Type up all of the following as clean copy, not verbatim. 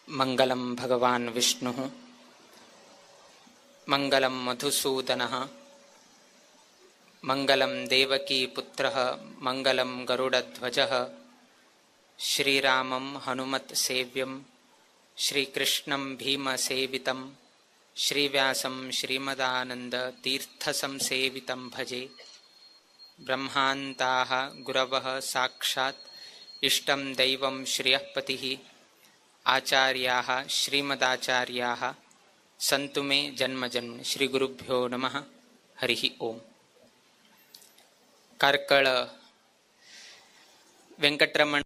मंगलम भगवान विष्णु मंगलम मधुसूदनः मंगलम देवकी पुत्रः मंगलम गरुड़ध्वजः श्रीरामं हनुमत् सेव्यं श्रीकृष्णं भीमसेवितं श्रीव्यासं श्रीमदानंद तीर्थसंसेवितं भजे। ब्रह्मान्ताः गुरवः साक्षात् इष्टं दैवं श्रियःपतिः आचार्याः श्रीमदाचार्याः सन्तु मे जन्म जन्म। श्री गुरुभ्यो नमः। हरिः ओम। कार्कळ वेंकटरमण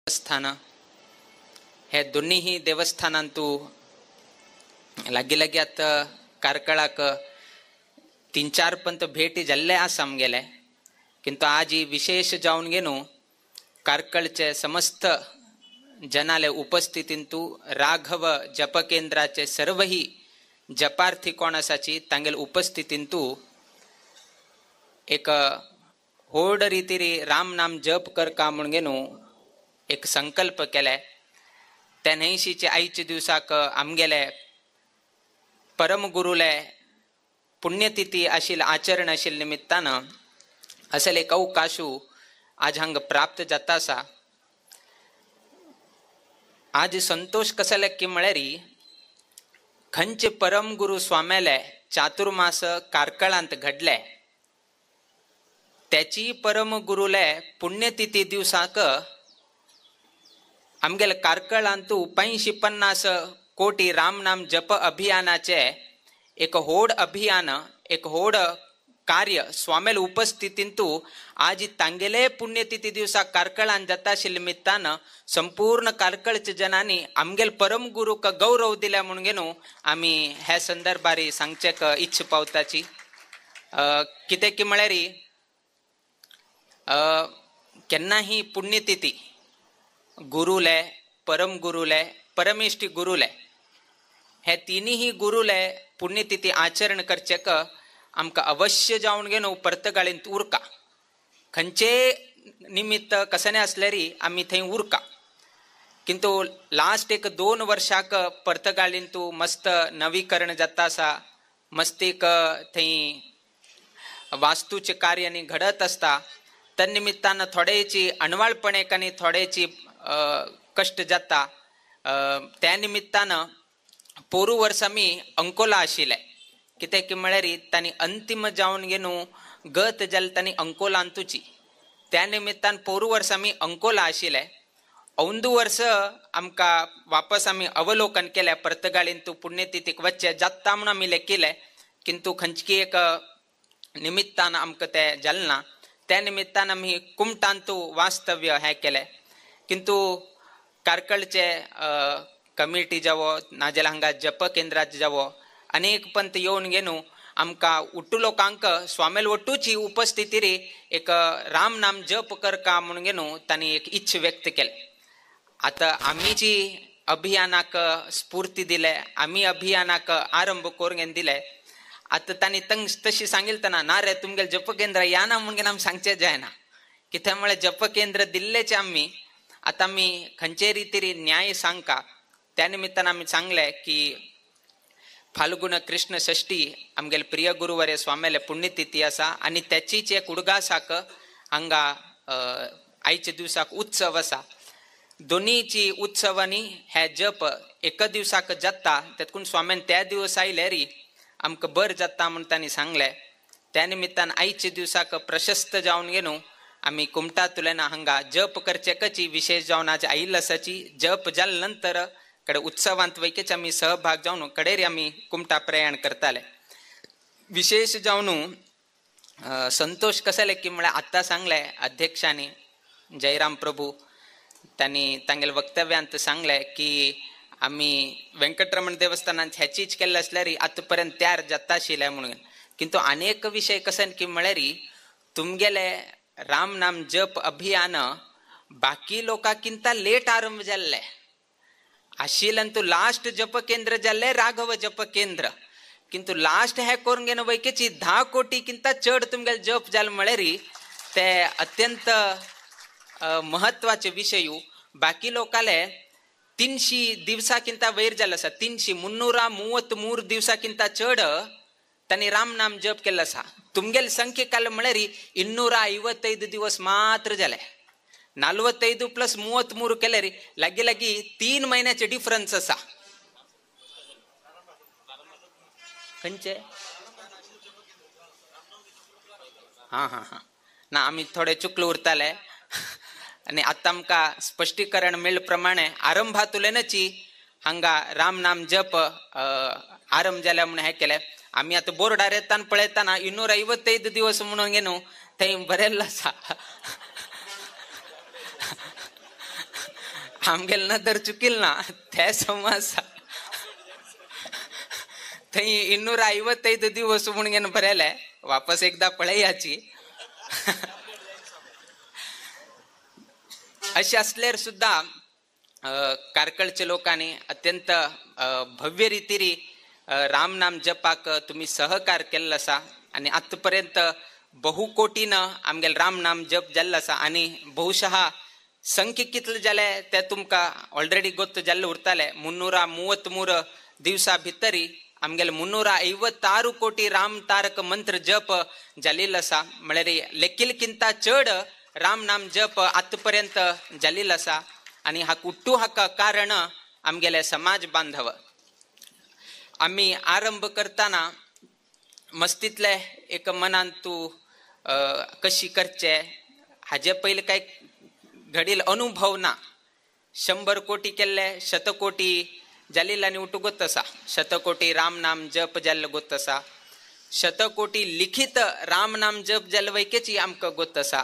देवस्थान हे दोन्हीही देवस्थानांतू लागीं लागीं आतां कार्कळाक 3-4 पंत भेटी जाल्ले आसा आमगेले, किंतु आज ही विशेष जावन घेनु कार्कळचे समस्त जनाले उपस्थितींतू राघव जपकेंद्राचे सर्वही जपार्थी कोण आसाची तांगेले उपस्थितींतू एक होड रीतिरी राम नाम जप करका म्हूण घेनु एक संकल्प केले। त्या न्हयशीचे आयचे दिवसाक आमगेले परमगुरुले पुण्यतिथी आशिल्ले आचरण आशिल्ले निमित्तान असले एक अवकाशू आज हांगा प्राप्त जाता आसा। आज संतोष कसले की म्हळ्यार खंयचे परमगुरु स्वाम्याले चातुर्मास कार्कळांत घडले त्याची परमगुरुले पुण्यतिथी दिवसाक आमगेले कार्कळांतू 85-50 कोटी रामनाम जप अभियानाचे एक होड अभियान एक होड कार्य स्वामेल उपस्थितींतू आज तांगेले पुण्यतिथी दिवसा कार्कळान जाता आशिल्ले निमित्तान संपूर्ण कार्कळच्या जनांनी आमगेले परमगुरूक गौरव दिल्या म्हणून घेनु आमी ह्या संदर्भार सांगचेक इच्छ पावताची। कितें की म्हळ्यार केन्नाही पुण्यतिथी गुरुले परमगुरुले परमेष्ठी गुरुले हे तिन्ही गुरुले पुण्यतिथी आचरण करचेक आमकां अवश्य जावन घेनु पर्तगाळींत उरका। खंयचे निमित्त कसने आसल्यारी आमी थंय उरका, किंतु लास्ट 1-2 वर्षाक पर्तगाळींतू मस्त नवीकरण जाता आसा, मस्तीक थंय वास्तूचे कार्य आनी घडत आसता। त्या निमित्तान थोडेची अणवाळपणेक आनी थोडेची कश्ट जाता। त्या निमित्तान पोरू वर्स आमी अंकोला आशिल्ले, कित्याक की म्हळ्यार तांणी अंतिम जावन घेनु गत जाल तांणी अंकोलांतूची। त्या निमित्तान पोरू वर्स आमी अंकोला आशिल्ले। अंदू वर्स आमकां वापस आमी अवलोकन केलें पर्तगाळींतू पुण्यतिथीक वच्चें जाता म्हूण आमी लेखिलें, किंतु खंयची एक निमित्तान आमकां तें जालें ना। त्या निमित्तान आमी कुमटांतू वास्तव्य हें केलें, किंतु कार्कळचे कमिटी जावो नाजाल्यार हांगा जप केंद्रात जावो अनेक पंत येवन घेनु आमकां उट्टू लोकांक स्वामेल वट्टूची उपस्थिती रे एक राम नाम जप करका म्हणून घेनु तांणी एक इच्छ व्यक्त केले। आतां आमी जी अभियानाक स्फूर्ती दिले, आमी अभियानाक आरंभ करून दिले, आतां तांणी तशी सांगिल्तना ना रे तुमगेले जप केंद्र या ना म्हणून आमी सांगचें जायना, कित्याक म्हळ्यार जप केंद्र दिल्लेच आमी आतां आमी खंयचे रितीरी न्याय सांगका। त्या निमित्तान आमी सांगलें की फाल्गुन कृष्ण षष्ठी आमगेले प्रिय गुरुवर्य स्वाम्याले पुण्यतिथी आसा आनी त्याचीच एक उडगासाक हांगा आयच्या दिवसाक उत्सव आसा। दोनीची उत्सवांनी हे जप एका दिवसाक जाता, तेतून स्वाम्यान त्या दिवस आयले री आमकां बर जाता म्हूण तांणी सांगलें। त्या निमित्तान आयच्या दिवसाक प्रशस्त जावन घेनु आमी कुमटांतल्यान हांगा जप करचेकची विशेष जावन आज आयिल्लो आसाची जप जाले नंतर कडे उत्सवांत वैकेच आमी सहभाग जावन कडेर आमी कुमटा प्रयाण करताले। विशेष जावन संतोष कसले की म्हळ्यार आत्तां सांगलें अध्यक्षांनी जयराम प्रभू तांणी तांगेले वक्तव्यांत सांगलें की आमी वेंकटरमण देवस्थानांत ह्याचीच केल्लें आसल्यार आतां पर्यंत तयार जाता आशिल्लें म्हणून, किंतु अनेक विशय कशें की म्हळ्यार तुमगेले राम नाम जप अभियान बाकी लोकांकिंता लेट आरंभ जाल्लें आशिल्ल्यान तूं लास्ट जप केंद्र जाल्लें राघव जप केंद्र, किंतु लास्ट हें करून घेवन वैकेची 10 कोटीकिंता चड तुमगेले जप जालें म्हळ्यार ते अत्यंत महत्वाचे विशय. बाकी लोकाले 300 दिवसाकिंत वयर जाल्लो आसा, 333 दिवसाकिंत चड तांणी राम नाम जप केल्लो आसा. तुमगेले संख्ये काल म्हळ्यार 255 दिवस मात्र जाले. 45 प्लस 33 केल्यार लागीं लागीं 3 महिन्याचे डिफरन्स आसा. खंयचे? हां हां हां, ना आमी थोडे चुकलो उरताले आनी आतां आमकां स्पश्टीकरण मेळ्ळे प्रमाणे आरंभातुल्यानच हांगा राम नाम जप आरंभ जाल्या म्हणून हें केलें. आमी आतां बोर्डार येताना पळयतना 255 दिवस म्हणून घे न्हू थंय बरयल्लो आसा. आमगेले नदर चुकील ना ते सम आसा. थंय 255 दिवस म्हणून घेवन बरयले, वापस एकदा पळयाची. अशें आसल्यार सुद्दां कार्कळच्या लोकांनी अत्यंत भव्य रितीरी राम नाम जपाक तुमी सहकार केल्लो आसा आनी आतां पर्यंत बहुकोटीनं आमगेले राम नाम जप जाल्लो आसा. आनी बहुशः संख्य कितले जाले ते तुमकां ऑलरेडी गोत्त जाल्ले उरताले. 333 दिवसा भितरी आमगेले 356 कोटी राम तारक मंत्र जप जालेलो आसा. म्हळ्यार लेखिलकिंत चड राम नाम जप आतां पर्यंत जालेलो आसा. आनी हाका उट्टू हाका कारण आमगेले समाज बांधव. आमी आरंभ करतना मस्तीतले एक मनान तूं कशी करचे हाजे पयलीं कांय घडील अनुभव ना. 100 कोटी केल्ले 100 कोटी जालेले आनी उठू गोत आसा. 100 कोटी राम नाम जप जाल्लो गोत आसा. 100 कोटी लिखित राम नाम जप जाल्ले वैकेची आमकां गोत आसा.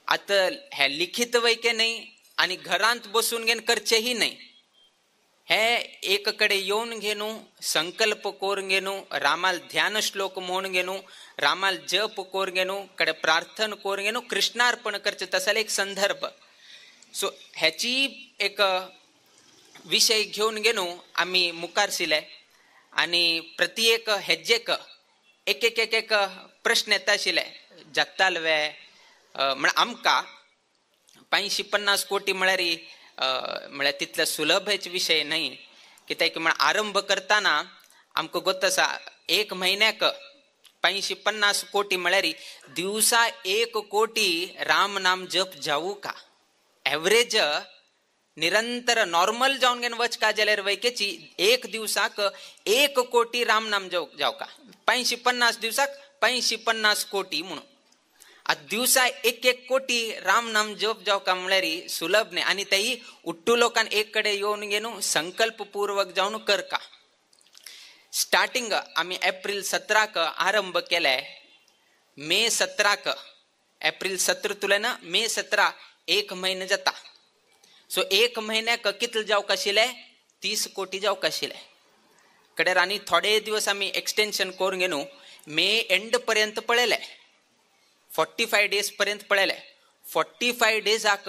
आतां हे लिखित वैके न्हय आनी घरांत बसून घेवन करचेंही न्हय. हे एक कडेन येवन घेवन संकल्प करून घेवन रामाल ध्यान श्लोक म्हणून घेवन रामाल जप करून घेवन कडे प्रार्थना करून घेवन कृष्णार्पण करचें तसले एक संदर्भ. सो हेची एक विशय घेवन घेवन आमी मुखार सिले आनी प्रति एक हेजेक एक एक एक एक प्रश्न येता आशिल्ले. जाताल वे म्हण आमकां 550 कोटी म्हळ्यार म्हळ्यार तितले सुलभच विशय न्हय. कित्याक म्हण आरंभ करतना आमकां गोत आसा 1 म्हयन्याक 550 कोटी म्हळ्यार दिवसा 1 कोटी राम नाम जप जावू का? एवरेज निरंतर नॉर्मल जावन घेवन वच का जाल्यार वैकेची 1 दिवसाक 1 कोटी राम नाम जावका 550 दिवसाक 550 कोटी म्हणून. आतां दिवसा 1 1 कोटी राम नाम जप जावका म्हळ्यार सुलभ न्हय. आनी तेय उट्टू लोकान एक कडेन येवन घेवन संकल्पपूर्वक जावन करका. स्टार्टिंग आमी एप्रील 17 आरंभ केले. मे 17 एप्रील 17 तुल्यान मे 17 1 म्हयनो जाता. सो 1 म्हयन्याक कितले जावंक आशिल्ले 30 कोटी जावंक आशिल्ले. कडेर आनी थोडे दिवस आमी एक्सटेंशन करून घेवन मे एंड पर्यंत पळयले. 45 डेज पर्यंत पळयले. 45 डेजाक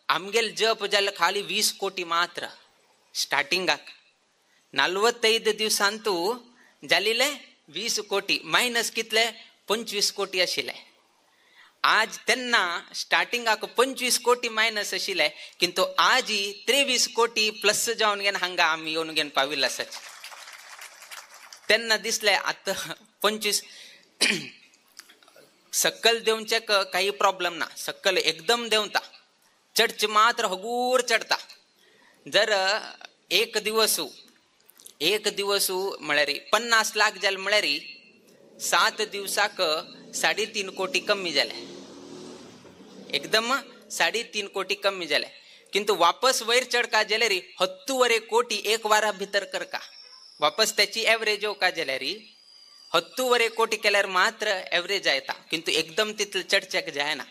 आमगेले जप जाल्ले खाली 20 कोटी मात्र. स्टार्टिंगाक 45 दिवसांतू जालेले 20 कोटी मायनस कितले 25 कोटी आशिल्ले. आज तेन्ना स्टार्टिंगाक 25 कोटी मायनस आशिल्ले किंतु आज 23 कोटी प्लस जावन घेवन हांगा आमी येवन घेवन पाविल्ले आसात. तेन्ना दिसले आतां 25 सकल देंवचे काही प्रॉब्लेम ना, सकल एकदम देंवता, चडचे मात्र हगूर चडता. जर एक दिवस म्हळ्यार 50 लाख जाले म्हळ्यार 7 दिवसाक 3.5 कोटी कमी जाले, एकदम 3.5 कोटी कमी जाले. किंतु वापस वयर चडका जाल्यार 10 कोटी एक वारा भितर करका, वापस त्याची एवरेज येवका जाल्यार 10 कोटी केल्यार मात्र एवरेज येता. किंतु एकदम तितले चडचेक जायना,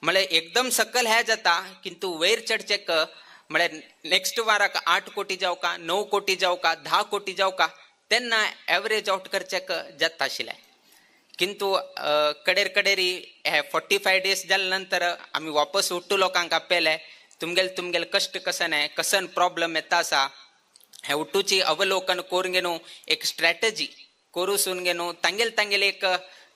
म्हळ्यार एकदम सकल हे जाता, किंतु वयर चडचेक म्हळ्यार नेक्स्ट वाराक 8 कोटी जावका, 9 कोटी जावका, 10 कोटी जावका, तेन्ना एवरेज आउट करचेक जाता आशिल्लें. किंतु कडेर कडेरी हे 45 डेज जाले नंतर आमी वापस उट्टू लोकांक आपयले, तुमगेले तुमगेले कश्ट कसन आहे, कसन प्रॉब्लम येता आसा, हे उट्टूची अवलोकन करून घेवन एक स्ट्रॅटजी करूसून घेवन तांगेले तांगेले एक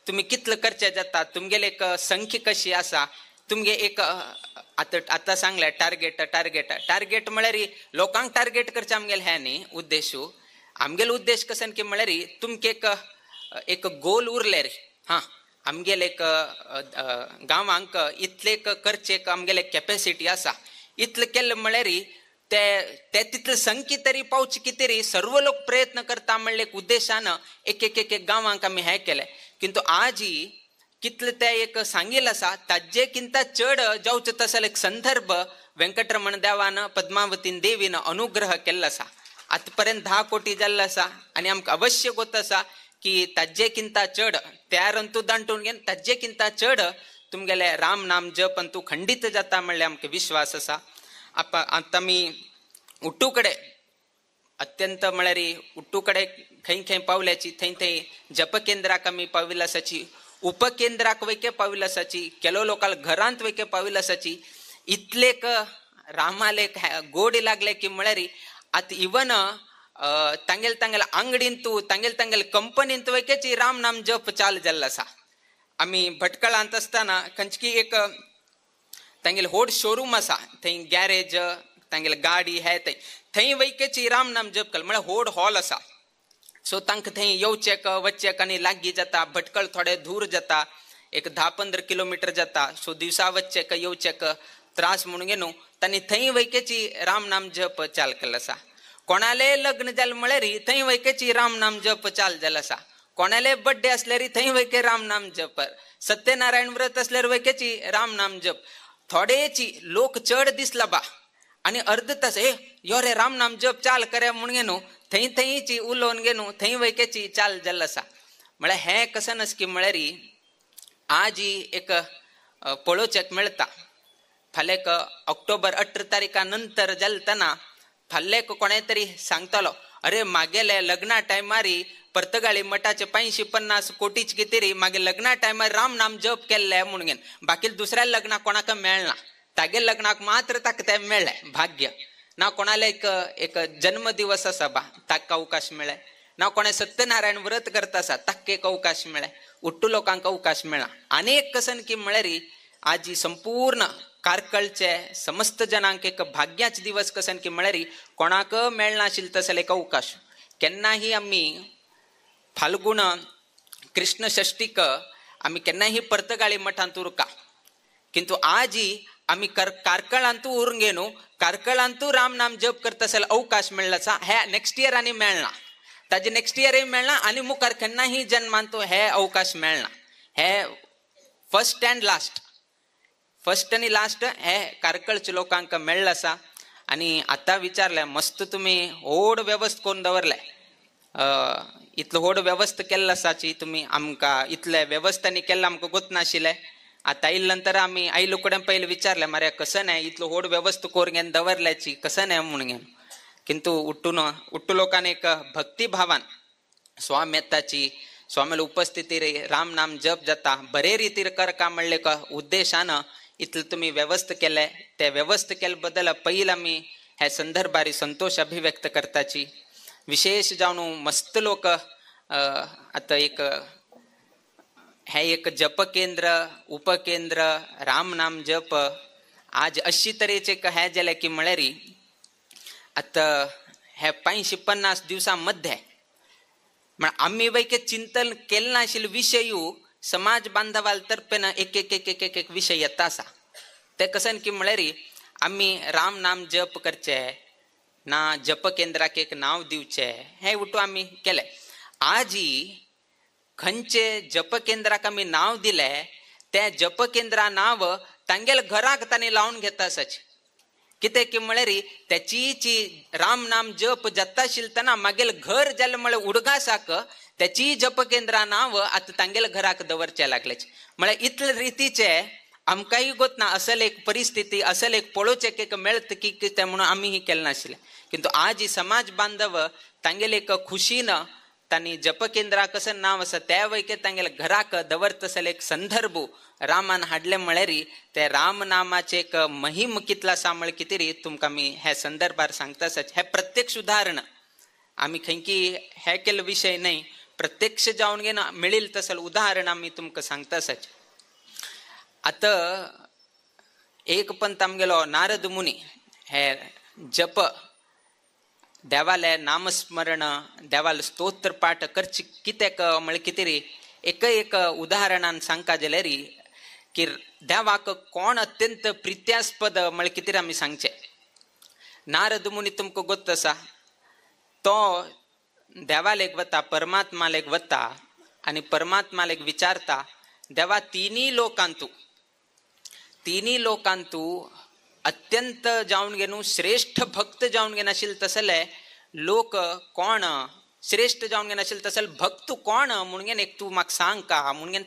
तुमी कितले करचे जाता, तुमगेले एक संख्या कशी आसा तुमगे एक आतां आतां सांगलें टार्गेट टार्गेट टार्गेट म्हळ्यार लोकांक टार्गेट करचें आमगेलें हें न्ही उद्देशू. आमगेलो उद्देश कसन की म्हळ्यार तुमगे एक एक गोल उरलें रे, हां आमगेले एक गांवांक इतले करचे आमगेले कॅपेसिटी आसा, इतलें केलें म्हळ्यार ते ते तितले संख्ये तरी पावचे कितें रे सर्व लोक प्रयत्न करता म्हणले एक उद्देशान एक एक एक गांवांक आमी हें केलें. किंतु आजी कितले ते एक सांगील आसा ताजे किंता चड जावचो तसो एक संदर्भ वेंकटरमण देवान पद्मावतीन देवीन अनुग्रह केल्लो आसा. आतां पर्यंत 10 कोटी जाल्लो आसा आनी आमकां अवश्य गोत आसा की ताजे किंता चड त्यार अंतू दांटून घेवन ताजे किंता चड तुमगेले राम नाम जप अंतू खंडीत जाता म्हणल्यार आमकां विश्वास आसा. आतां आमी उट्टू कडेन अत्यंत म्हळ्यार उट्टू कडेन खंय खंय पावल्याची थंय थंय जपकेंद्राक आमी पाविल्ले आसाची, उपकेंद्राक वयके पाविल्ले आसाची, केलो लोकांक घरांत वयके पाविल्ले आसाची. इतलेक रामालेक गोडी लागले की म्हळ्यार आतां इवन तांगेले तांगेले आंगडींतू तांगेले तांगेले कंपनींत वयकेची राम नाम जप चाल जाल्लो आसा. आमी भटकळांत आसतना खंयची एक तांगेले व्हड शोरूम आसा थंय गॅरेज तांगेले गाडी हे थंय थंय वयकेची राम नाम जप केलो म्हळ्यार व्हड हॉल आसा. सो तांकां थंय येवचेक वचचेक आनी लागीं जाता, भटकळ थोडे दूर जाता, एक 10-15 किलोमिटर जाता. सो दिवसा वचचेक येवचेक त्रास म्हणून न्हू तांणी थंय वयकेची राम नाम जप चाल केल्लो आसा. कोणाले लग्न जालें म्हळ्यार थंय वयकेची राम नाम जप चाल जाल्लो आसा. कोणाले बड्डे आसल्यार थंय वयके राम नाम जप, सत्यनारायण व्रत आसल्यार वयकेची राम नाम जप. थोडेची लोक चड दिसला बा आनी अर्द तास हे यो रे राम नाम जप चाल करे म्हणून न्हू थंय थंयची उलोवन न्हू थंय वयकेची चाल जाल्लो आसा. म्हळ्यार हें कसन आसा की म्हळ्यार आजी एक पळोवचेक मेळटा. फाल्यां एक ऑक्टोबर 18 तारीखा नंतर जालतना फाल्यां कोणें तरी सांगतालो अरे मागेले लग्ना टायमारी पर्तगाळी मठाचे 550 कोटीच कितें रे मागीर लग्ना टायमार राम नाम जप केल्ले म्हणून घेवन बाकी दुसऱ्या लग्नाक कोणाक मेळना, तागे लग्नाक मात्र ताका तें मेळ्ळें भाग्य. ना कोणाले एक एक जन्मदिवस आसा बा ताका अवकाश मेळ्ळे, ना कोणें सत्यनारायण व्रत करता आसा ताका एक अवकाश मेळ्ळे, उट्टू लोकांक अवकाश मेळ्ळा. आनी एक कसन की म्हळ्यार आजी संपूर्ण कारकळचे समस्त जनांक एक भाग्याचे दिवस कसन की म्हळ्यार कोणाक मेळनाशिल्लो तसो एक अवकाश. केन्नाही आमी फाल्गुन कृष्ण षष्टीक आमी केन्नाही पर्तगाळी मठांत उरका, किंतु आजी आमी कारकळांतू उरून घेवन कारकळांतू राम नाम जप करता आसल्यार अवकाश मेळ्ळो आसा. हे नेक्स्ट इयर आनी मेळना, ताजे नेक्स्ट इयरय मेळना आनी मुखार केन्नाही जन्मांत हे अवकाश मेळना. हे फर्स्ट अँड लास्ट, फर्स्ट आनी लास्ट हे कारकळच्या लोकांक मेळ्ळो आसा. आनी आतां विचारलें मस्त तुमी व्हड वेवस्था करून दवरले, इतलो व्हड वेवस्था केल्लो आसाची तुमी आमकां इतले वेवस्थांनी केल्लें आमकां गोतनाशिल्लें. आतां आयले नंतर आमी आयलो कडेन पयलीं विचारलें मारे कसं नाही इतलो व्हड वेवस्था करून घेवन दवरल्याची कसं नाही म्हणून घेवन, किंतु उट्टून उट्टू लोकांनी एक भक्तिभावान स्वामी येताची स्वामीले उपस्थिती रे राम नाम जप जाता बरे रितीर कर का म्हणले का उद्देशान इतले तुमी व्यवस्था केले. ते व्यवस्था केले बद्दल पयलीं आमी ह्या संदर्भार संतोष अभिव्यक्त करताची. विशेष जावन मस्त लोक आतां एक हे एक जप केंद्र उपकेंद्र राम नाम जप आज अशी तरेचे हे जालें की म्हळ्यार आतां हे 550 दिवसां मध्ये म्हळ्यार आमी वैके चिंतन केलें नाशिल्ले विशयू समाज बांधवाल तर्फेन एक एक एक एक एक विशय येता आसा. ते कसन की म्हळ्यार आमी राम नाम जप करचे ना जप केंद्राक एक नांव दिवचें हें उठू आमी केलें. आजी खंयचे जप केंद्राक आमी नांव दिलें तें जप केंद्रा नांव तांगेले घराक तांणी लावन घेता आसाची. कितें की म्हळ्यार त्याची राम नाम जप जाता आशिल्लें मागेले घर जालें म्हळ्यार उडगासाक त्याची जप केंद्रा नांव आतां तांगेले घराक दवरचें लागलें. म्हळ्यार इतले रितीचे आमकांय गोतना असल एक परिस्थिती असल एक पळोवचें एक मेळत की कितें म्हणून आमी ही केलें नाशिल्लें. किंतु आज ही समाज बांधव तांगेले एक खुशीन तांणी जप केंद्रा कसं नांव आसा त्या वयके तांगेले घराक दवरतसले एक संदर्भ रामान हाडले म्हळ्यार ते राम नामाचे एक महिम कितला आसा म्हळ्यार कितें रे तुमकां आमी ह्या संदर्भार सांगता आसा. हें प्रत्यक्ष उदाहरण आमी खंयकी हे केल्लो विशय न्हय, प्रत्यक्ष जावन घेवन मेळिल्लें तसलें उदाहरण आमी तुमकां सांगता आसा. आतां एक पंत आमगेलो नारद मुनी हे जप देवाले नामस्मरण देवाले स्तोत्र पाठ करचे कित्याक म्हळ्यार कितें रे एक एक उदाहरणान सांगका जाल्यार की देवाक कोण अत्यंत प्रित्यास्पद म्हळ्यार कितें आमी सांगचें. नारद मुनी तुमकां गोत्त आसा, तो देवालेक वता, परमात्मालेक वता आनी परमात्मालेक विचारता, देवा तिनी लोकांतू अत्यंत जावन घेवन श्रेष्ठ भक्त जावन घेवन आशिल्ले तसले लोक कोण, श्रेष्ठ जावन घेवन आशिल्ले तसले भक्त कोण म्हणून एक तूं म्हाका सांग का म्हणून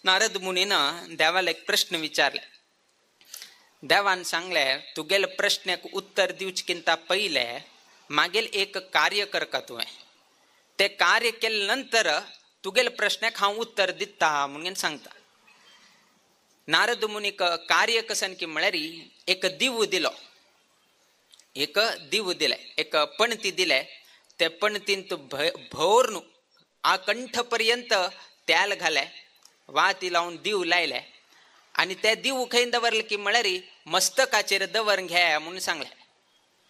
नारद मुनीन देवाला एक प्रश्न विचारले. देवान सांगले तुगेले प्रश्नाक उत्तर दिवचे पयले मागेल एक कार्य करका तुवें, ते कार्य केले नंतर तुगेले प्रश्नाक हांव उत्तर दिता म्हणून सांगता. नारद मुनीक कार्य कसन की म्हळ्यार एक दिव दिलो, एक दिव दिले, एक पणती दिले, ते पणतींत भोर न्हू आकंठ पर्यंत तेल घाले, वाती लावन दिव लायले आनी ते दिव खंय दवरले की म्हळ्यार मस्तकाचेर दवर घे म्हणून सांगले.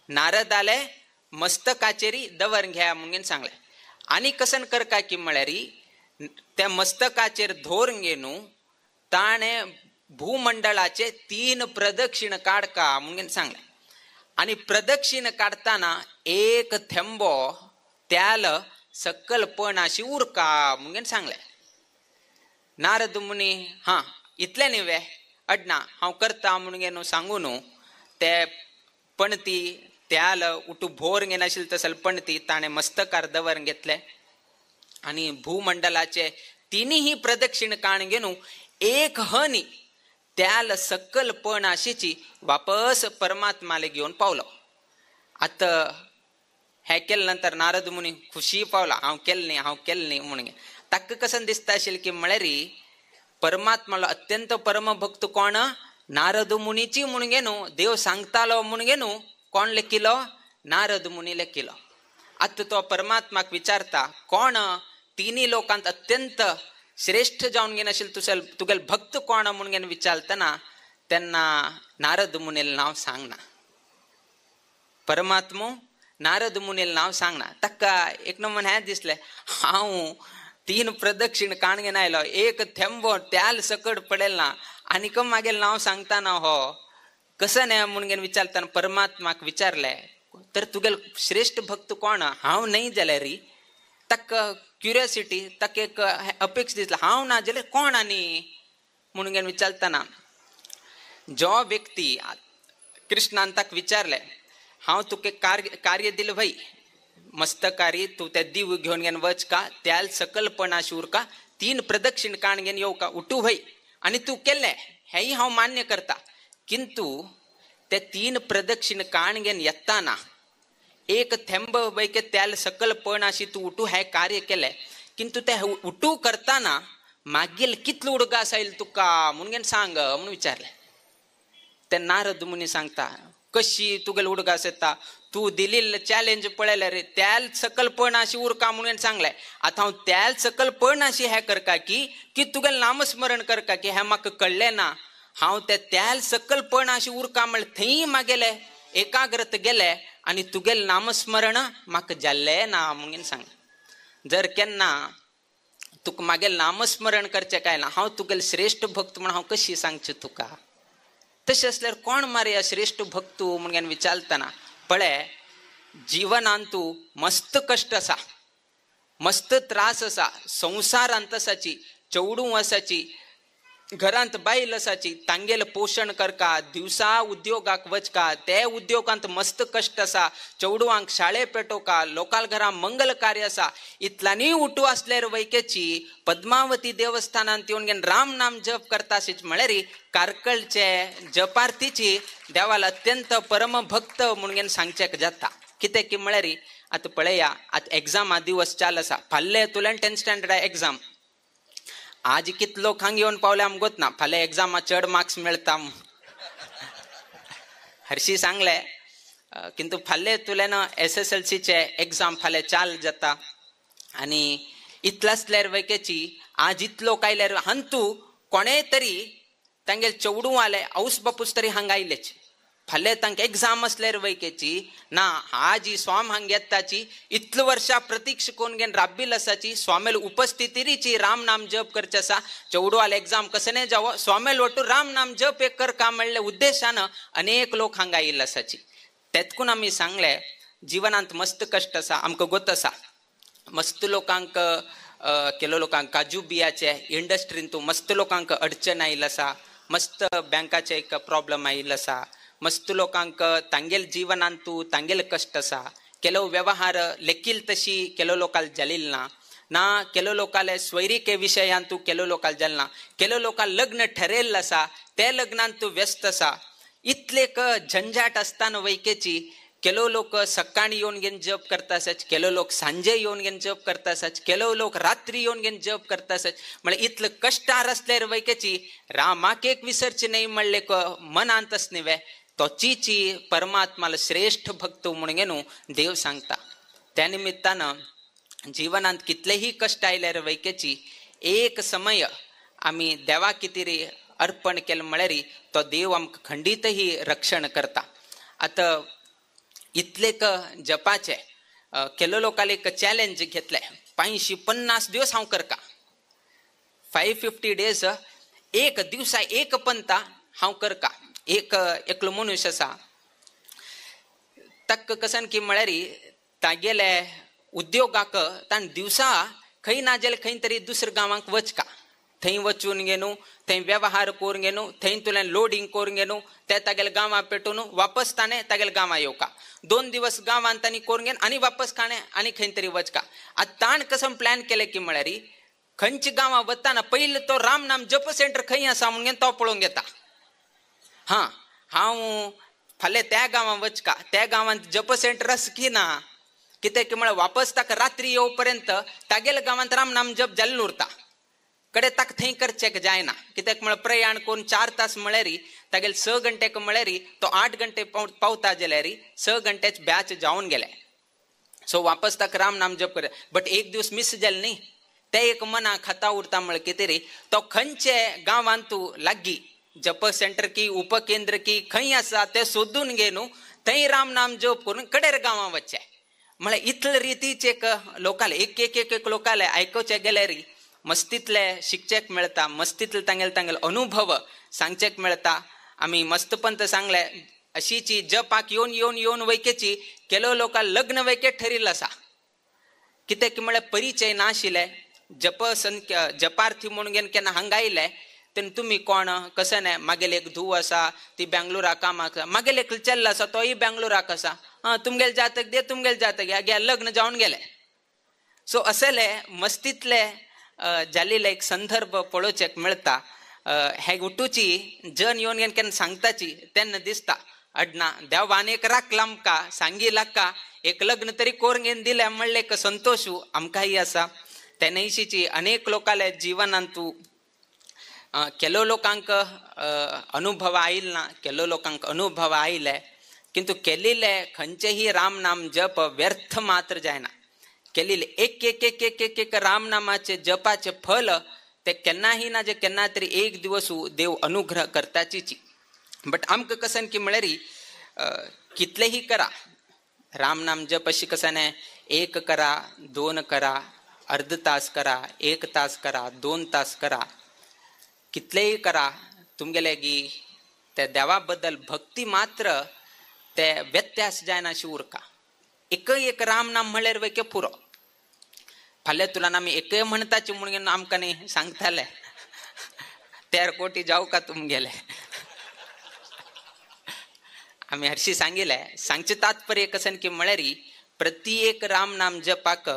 नारद आले मस्तकाचेर दवर घे म्हणून सांगले. आनी कसन करका की म्हळ्यार त्या मस्तकाचेर धोर घे न्हू ताणें भूमंडळाचे 3 प्रदक्षिण काडका म्हणून सांगले. आनी प्रदक्षिण काडताना एक थेंबो त्याल सकल पणाशी उरका म्हणून सांगले. नारद मुनी हां इतलें न्ही वे अडना हांव करता म्हणून न्हू सांगू न्हू ते पणती त्याल उठू भोर घेनाशिल्ले तसल पणती ताणें मस्तकार दवर घेतले आनी भूमंडलाचे 3 प्रदक्षिण काण घेवन एक हनी त्याल सकल पण आशीची वापस परमात्माले घेवन पावलो. आतां हें केले नंतर नारद मुनी खुशी पावला, हांव केलें न्ही हांव केलें न्ही म्हणून. ताका कसन दिसता आशिल्लें की म्हळ्यार परमात्मालो अत्यंत परमभक्त कोण नारद मुनीची म्हणून न्हू, देव सांगतालो म्हणून न्हू कोण लेखिलो नारद मुनी लेखिलो. आतां तो परमात्माक विचारता कोण तिनी लोकांत अत्यंत श्रेष्ठ जावन घेवन आशिल्ले तुसेल तुगेल भक्त कोण म्हणून घेवन विचारतना तेन्ना नारद मुनील नांव सांगना, परमात्मो नारद मुनील नांव सांगना. ताका एक नमन हें दिसलें हांव 3 प्रदक्षिण काण घेवन आयलो, एक थेंबो त्याल सकट पडेल ना आनीक मागेल नांव सांगतना हो कसं न्हय म्हणून घेवन विचारतना परमात्माक विचारलें तर तुगेल श्रेष्ठ भक्त कोण हांव न्हय जाल्यार ताका क्युरियोसिटी ताका एक अपेक्षा दिसला हांव ना जाल्यार कोण आनी म्हणून घेवन विचारतना जो व्यक्ती कृष्णान ताका विचारलें हांव तुका कार्य दिलें भाई मस्तकारी तूं ते दिव घेवन घेवन वच का त्याल सकलपणा उरका 3 प्रदक्षिण काण घेवन येवका का उठू भाई आनी तूं केलें हेंय हांव मान्य करता, किंतु ते 3 प्रदक्षिण काण घेवन येताना एक थेंब बैके त्याल सकल पण अशी तूं उठू हें कार्य केलें, किंतु ते उठू करताना मागील कितलो उडगास आयल तुका म्हणून घेवन सांग म्हणून विचारलें. ते नारद मुनी सांगता कशी तुगेल उडगास येता, तूं दिल्ली चॅलेंज पळयल्यार रे त्याल सकल पण अशी उरका म्हणून सांगलें, आतां हांव त्याल सकल पण अशी हें करका की की तुगेल नामस्मरण करका की हें म्हाका कळ्ळें ना, हांव ते त्याल सकल पण अशी उरका म्हळ्यार थंय मागेले एकाग्रत गेले आनी तुगेल नामस्मरण म्हाका जाल्लें ना म्हणून सांगलें. जर केन्ना तुका मागेल नामस्मरण करचें काय ना हांव तुगेल श्रेष्ठ भक्त म्हूण हांव कशी सांगचें तुका, तशें आसल्यार कोण मारया श्रेष्ठ भक्त म्हणून विचारतना पळय जिवनांत तूं मस्त कश्ट आसा, मस्त त्रास आसा, संवसारांत आसाची चेडूं आसाची, घरांत बायल आसाची, तांगेल पोशण करका, दिवसा उद्योगाक वचका, ते उद्योगांत मस्त कश्ट आसा, चेडवांक शाळे पेटोवका, लोकाल घरां मंगल कार्य आसा, इतल्यांनी उठू आसल्यार वैकेची पद्मावती देवस्थानांत येवन घेवन राम नाम जप करता अशीच म्हळ्यार कार्कळचे जपार्थीची देवाल अत्यंत परमभक्त म्हणून घेवन सांगचें जाता. कितें की म्हळ्यार आतां पळया आतां एग्जामा दिवस चाल आसा, फाल्यां तुल्यान 10th स्टँडर्डा एग्जाम, आज कितलो लोकांक येवन पावले आमकां गोत ना, फाल्यां एग्जामा चड मार्क्स मेळटा हरशी सांगले, किंतु फाल्यां तुल्यान SSLCचे एग्जाम फाल्यां चाल जाता आनी इतलासल्यार वैकेची आज इतलो कायल्यार हांतू कोणें तरी तांगेले चेडूं आले औस बापूस तरी हांगा आयलेच. फाल्यां तांकां एग्जाम आसल्यार वैकेची ना आजी स्वाम हांग येताची इतले वर्षा प्रतीक्ष कोण घेवन राब्बील आसाची स्वामेल उपस्थितीची राम नाम जप करचे आसा. चेडूं आले एग्जाम कशें नाही जावो स्वामेल वटू राम नाम जप एक कर का म्हणले उद्देशान अनेक लोक हांगा आयिल्ले आसाची. तेतकून आमी सांगले जिवनांत मस्त कश्ट आसा, आमकां गोत आसा. मस्त लोकांक केलो लोकांक काजू बियाचे इंडस्ट्रींतू मस्त लोकांक अडचण आयिल्ली आसा, मस्त बँकाचे एक प्रॉब्लम आयिल्लो आसा, मस्त लोकांक तांगेल जिवनांतू तांगेल कश्ट आसा. ಕೆಲವು व्यवहार लेकील तशी ಕೆಲವು लोकाल जालील ना, ना ಕೆಲವು लोकाले स्वैरिके विशयांतू ಕೆಲವು लोकाल जाल ना, ಕೆಲವು लोकाल लग्न ठरेल आसा ते लग्नांतू व्यस्त आसा. इतलेक झंझाट आसतना वैकेची ಕೆಲವು लोक सकाळी येवन घेवन जप करता आसाच, ಕೆಲವು लोक सांजे येवन घेवन जप करता आसाच, ಕೆಲವು लोक रात्री येवन घेवन जप करता आसाच. म्हळ्यार इतले कश्टार आसल्यार वैकेची रामाक एक विसरचे न्हय म्हणले मनांत आस न्ही तो चीची परमात्माला श्रेष्ठ भक्त म्हणून न्हू देव सांगता. त्या निमित्तान जिवनांत कितलेही कश्ट आयल्यार वैकेची एक समय आमी देवा कितें अर्पण केलें म्हळ्यार तो देव आमकां खंडीतही रक्षण करता. आतां इतलेक जपाचे केलो लोकांक एक चॅलेंज घेतले 550 दिवस हांव करका, 550 डेज एक दिवसा एक पंता हांव करका. एक एकलो मनुष्य आसा ताका कसन की म्हळ्यार तागेले उद्योगाक ताण दिवसा खंय ना जाल्यार खंय तरी दुसऱ्या गांवांक वचका, थंय वचून घेवन थंय वेव्हार करून घेवन थंय तुल्यान लोडींग करून घेवन ते तागेले गांवां पेटून वापस ताणें तागेले गांवां येवका. 2 दिवस गांवांत तांणी करून घेवन आनी वापस काणें आनी खंय तरी वचका. आतां ताण कसो प्लॅन केलें की म्हळ्यार खंयच्या गांवां वतना पयलीं तो राम नाम जप सेंटर खंय आसा म्हणून घेवन तो पळोवंक येता. हां हांव फाल्यां त्या गांवां वचका, त्या गांवांत जप सेंटर आसा की ना, कित्याक की म्हळ्यार वापस ताका रात्री येवपर्यंत तागेल्या गांवांत राम नाम जप जाल्लो उरता. कडे ताका थंय करचेक जायना, कित्याक म्हळ्यार प्रयाण करून 4 तास म्हळ्यार तागेले 6 घंटेक म्हळ्यार तो 8 घंटे पावता जाल्यार 6 घंट्याच बॅच जावन गेले. सो वापस ताका राम नाम जप कर बट एक दिवस मिस जाले न्ही, ते एक मना खाता उरता म्हळ्यार कितें रे तो खंयचे गांवांतू लागीं जप सेंटर की उपकेंद्र की खंय आसा ते सोदून घेवन थंय राम नाम जप करून कडेर गांवां वचचे. म्हळ्यार इतले रितीचे एक लोकाले एक एक एक एक लोकाले आयकुचे गेल्यार मस्तीतले शिकचेक मेळटा, मस्तीतले तांगेले तांगेले अनुभव सांगचेक मेळटा. आमी मस्तपंत सांगले अशीची जपाक येवन येवन येवन वैकेची केलो लोकां लग्न वैके ठरिल्लो आसा. कित्याक म्हळ्यार परिचय नाशिल्ले जप संख्या जपार्थी म्हणून घेवन केन्ना हांगा आयले तेन्ना तुमी कोण कशें न्हय, मागेले एक धूव आसा ती बेंगलोराक कामाक, मागेले एक चेल्लो आसा तोय बेंगलोराक आसा, आं तुमगेले जातक दे तुमगेले जातक गे लग्न जावन गेले. सो असले मस्तीतले जाल्ले एक संदर्भ पळोवचेक मेळटा. हे उठूची जन येवन घेवन केन्ना सांगताची तेन्ना दिसता अडना देवान एक राखला आमकां सांगी लाका एक लग्न तरी करून घेवन दिलें म्हणलें एक संतोशू आमकांय आसा. ते न्हयशीची अनेक लोकांले जिवनांतू केलो लोकांक अनुभव आयल ना, केलो लोकांक अनुभव आयले किंतु केलेले खंयचेही राम नाम जप व्यर्थ मात्र जायना. केलेले एक एक एक एक एक एक रामनामाचे जपाचे फल ते केन्नाही ना जे केन्ना तरी एक दिवस देव अनुग्रह करताचीची. बट आमकां कसन की म्हळ्यार कितलेही करा रामनाम जप अशी कसन न्हय, एक करा 2 करा अर्ध तास करा 1 तास करा 2 तास करा कितलेही करा तुमगेले गी त्या देवा बद्दल भक्ती मात्र ते व्यत्यास जायना अशी उरका. एकय एक रामनाम म्हळ्यार वैके पुरो. फाल्यां तुला आमी एकय म्हणटाची म्हणून आमकां न्ही सांगताले 13 कोटी जावं का तुमगेले. आमी हरशी सांगिल्लें सांगचें तात्पर्य कसन की म्हळ्यार प्रति एक रामनाम जपाक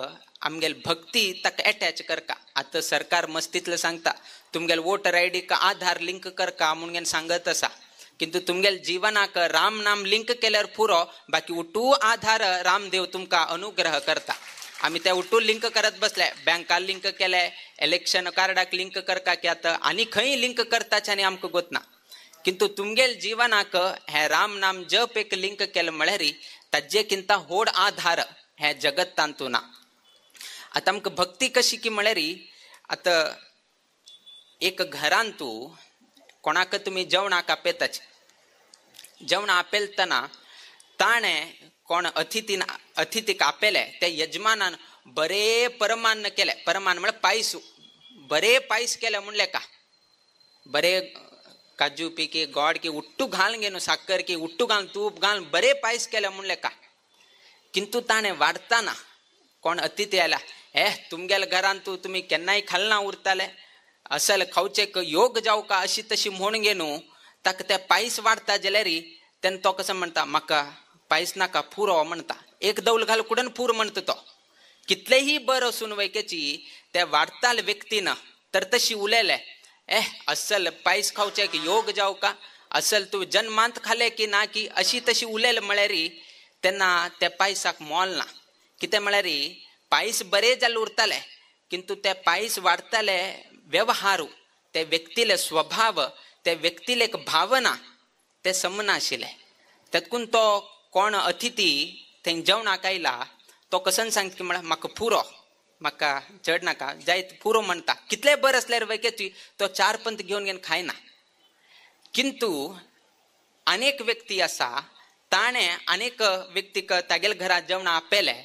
आमगेले भक्ती ताका एटॅच करका. आतां सरकार मस्तीतलें सांगता तुमगेले वोटर आयडीक आधार लिंक करका म्हणून सांगत आसा, किंतु तुमगेले जिवनाक राम नाम लिंक केल्यार पुरो, बाकी उठू आधार रामदेव तुमकां अनुग्रह करता. आमी ते उठू लिंक करत बसले, बँका लिंक केले, इलेक्शन कार्डाक लिंक करका की आतां आनी खंय लिंक करताचे आनी आमकां गोतना, किंतु तुमगेले जिवनाक हे राम नाम जप एक लिंक केलें म्हळ्यार ताजे किंता होड आधार हे जगत तांतू ना. आतां आमकां भक्ती कशी की म्हळ्यार आतां एक घरांतू कोणाक तुमी जेवणाक आपयताच, जेवण आपयतना ताणें कोण अतिथीन अतिथीक आपयले ते यजमानान बरे परमान्न केले. परमान म्हळ्यार पायस, बरे पायस केले म्हणले का, बरे काजू पी की गोड की उट्टू घाल गे न्हू, साकर की उट्टू घाल, तूप घाल, बरे पायस केले म्हणले का. किंतु ताणें वाडतना कोण अतिथी आयला, हे तुमगेल्या घरान तूं तुमी केन्नाय खालना उरताले, असल खावचें योग जावं का अशी तशी म्हूण गे न्हू, ताका ते पायस वाडटा जाल्यार तेन्ना तो कसो म्हणटा, म्हाका पायस नाका पुरो म्हणटा. एक दौल घाल कुडन पूर म्हणटा तो. कितलेही बरं असून वैकेची त्या वाडताल व्यक्तीन तर तशी उलयले, एह असल पायस खावचें की योग जावं का, असल तूं जन्मांत खाले की ना की अशी तशी उलयले म्हळ्यार तेन्ना त्या पायसाक मोल ना. कितें म्हळ्यार पायस बरे जाले उरताले, किंतु ते पायस वाडताले व्यवहारू, ते व्यक्तीले स्वभाव, ते व्यक्तीले एक भावना ते समनाशिल्ले. तेतकून तो कोण अतिथी थंय जेवणाक आयला तो कसन सांगता की म्हळ्यार म्हाका पुरो, म्हाका चड नाका, जायत पुरो म्हणटा. कितले बरें आसल्यार वैकेची तो चार पंत घेवन घेवन खायना. किंतु अनेक व्यक्ती आसा ताणें अनेक व्यक्तीक तागेले घरांत जेवणां आपयले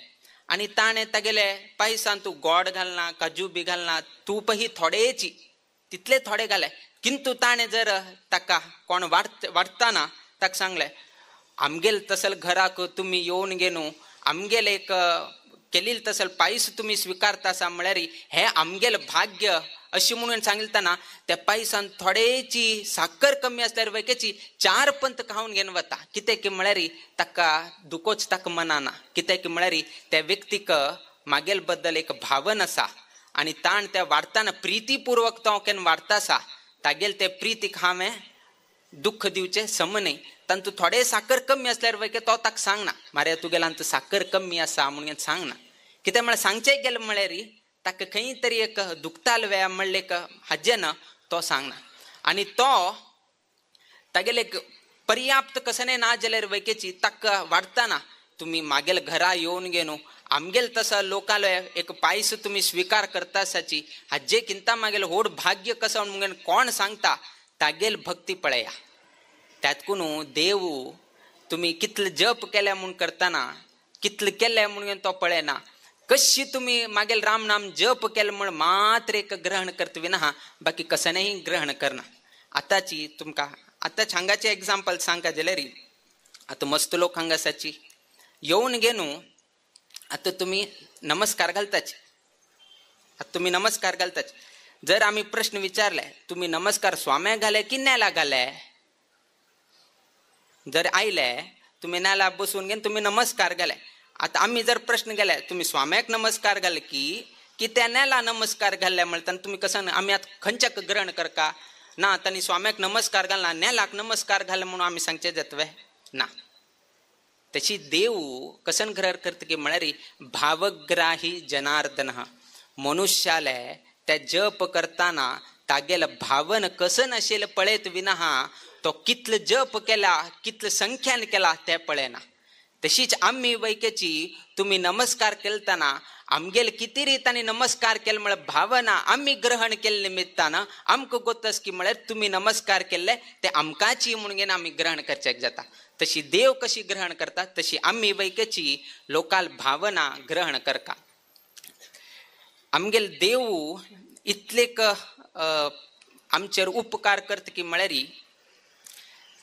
आनी ताणें तागेले पायसान तूं गोड घालना, काजू बी घालना, तूपही थोडेची तितले थोडे घाले, किंतु ताणें जर ताका कोण वाडटना ताका सांगलें, आमगेल तसल घराक तुमी येवन गे न्हू, आमगेल एक केलील तसल पायस तुमी स्विकारता आसा म्हळ्यार हें आमगेल भाग्य अशी म्हणून सांगतना त्या पायसान थोडेची साकर कमी आसल्यार वैकेची चार पंत खावन घेवन वता. कितें की म्हळ्यार ताका दुकोच ताका मनाना. कितें की म्हळ्यार त्या व्यक्तीक मागेल बद्दल एक भावन आसा आनी ताण त्या वाडताना प्रितीपूर्वक तो केन्ना वाडता आसा, तागेल ते प्रितीक हांवें दुःख दिवचें सम न्हय. तांतू थोडे साकर कमी आसल्यार वैके तो ताका सांगना, मारे तुगेल्यान साकर कमी आसा म्हणून सांगना. कितें म्हळ्यार सांगचें गेलें म्हळ्यार ताका खंय तरी एक दुखताल वेळा म्हणलें एक हाजें ना तो सांगना. आनी तो तागेले एक पर्याप्त कसने ना जाल्यार वैकेची ताका वाडताना तुमी मागेल घरा येवन गे न्हू, आमगेल तसो लोकांलो एक पायस तुमी स्विकार करता आसाची हाजे किंता मागेल व्हड भाग्य कसो म्हणून कोण सांगता तागेल भक्ती पळया. त्यातकून देव तुमी कितले जप केले म्हूण करतना कितले केले म्हणून तो पळयना, कशी तुमी मागेल राम नाम जप केलें म्हूण मात्र एक ग्रहण करतवी ना, बाकी कसनेही ग्रहण करना. आतांची तुमकां आतांच हांगाचें एग्जाम्पल सांगता जाल्यार आतां मस्त लोक हांगा आसाची येवन गे न्हू, आतां तुमी नमस्कार घालताच, आतां तुमी नमस्कार घालताच. जर आमी प्रश्न विचारले तुमी नमस्कार स्वाम्याक घाले की नेला घाले, जर आयले तुमी नेला बसून घेवन तुमी नमस्कार घाले. आतां आमी जर प्रश्न केले तुमी स्वाम्याक नमस्कार घाले की की त्या नेला नमस्कार घाले म्हणटा तुमी कसं आमी आतां खंयच्याक ग्रहण करका ना, तांणी स्वाम्याक नमस्कार घालना नेलाक नमस्कार घाले म्हणून आमी सांगचें जातवे ना. तशी देव कसन ग्रहण करता की म्हळ्यार भावग्राही जनार्दन, मनुष्याले त्या जप करताना तागेल भावन कसन आशिल्लें पळयत विना तो कितलो जप केला कितले संख्यान केला तें पळयना. तशीच आमी वैकेची तुमी नमस्कार केलतना आमगेल किती रितांनी नमस्कार केले म्हळ्यार भावना आमी ग्रहण केल्ले निमित्तान आमकां गोतस की म्हळ्यार तुमी नमस्कार केल्ले ते आमकांची म्हणून आमी ग्रहण करच्याक जाता. तशी देव कशी ग्रहण करता तशी आमी वैकेची लोकाल भावना ग्रहण करता. आमगेल देव इतलेक आमचेर उपकार करता की म्हळ्यार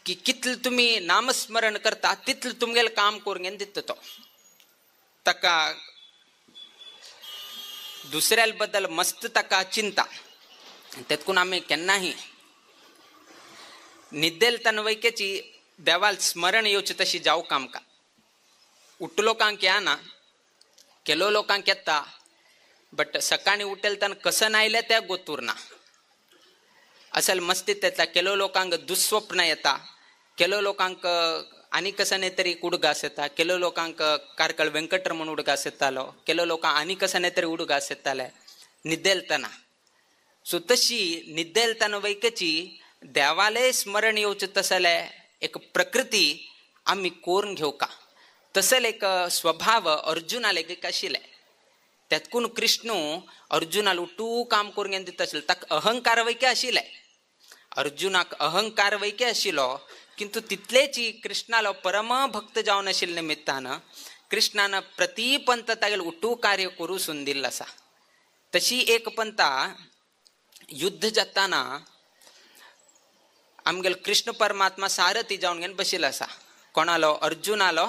की कितले तुमी नामस्मरण करता तितलें तुमगेलें काम करून दिता तो. ताका दुसऱ्या बद्दल मस्त ताका चिंता. तेतकून आमी केन्नाही निद्देलताना वैकेची देवाल स्मरण येवचें तशी जावंक आमकां. उठलो लोकांक येना, केलो लोकांक येता, बट सकाळीं उठेलताना कसन आयलें तें गोतूर ना. असल मस्तीत येता, केलो लोकांक दुस्वप्न येता, केलो लोकांक आनी कसने तरी उडगास येता, केलो लोकांक कार्कळ वेंकटरमण उडगास येतालो, केलो लोकांक आनी कसने तरी उडगास येताले निद्देलतना. सो तशी निद्देलतना वैकेची देवाले स्मरण येवचें तसले एक प्रकृती आमी कोरून घेवका. तसले एक स्वभाव अर्जुनाले एक आशिल्ले. त्यातकून कृष्ण अर्जुनाल उठू काम करून घेवन दिता आशिल्ले. ताका अहंकार वैके आशिल्ले. अर्जुनाक अहंकार वैके आशिल्लो किंतु तितलेची कृष्णालो परम भक्त जावन आशिल्ले निमित्तान कृष्णान प्रतिपंत तागेले उटू कार्य करू सून दिल्लो आसा. तशी एक पंता युद्ध जाताना आमगेलो कृष्ण परमात्मा सारथी जावन घेवन बशिल्लो आसा. कोणालो? अर्जुनालो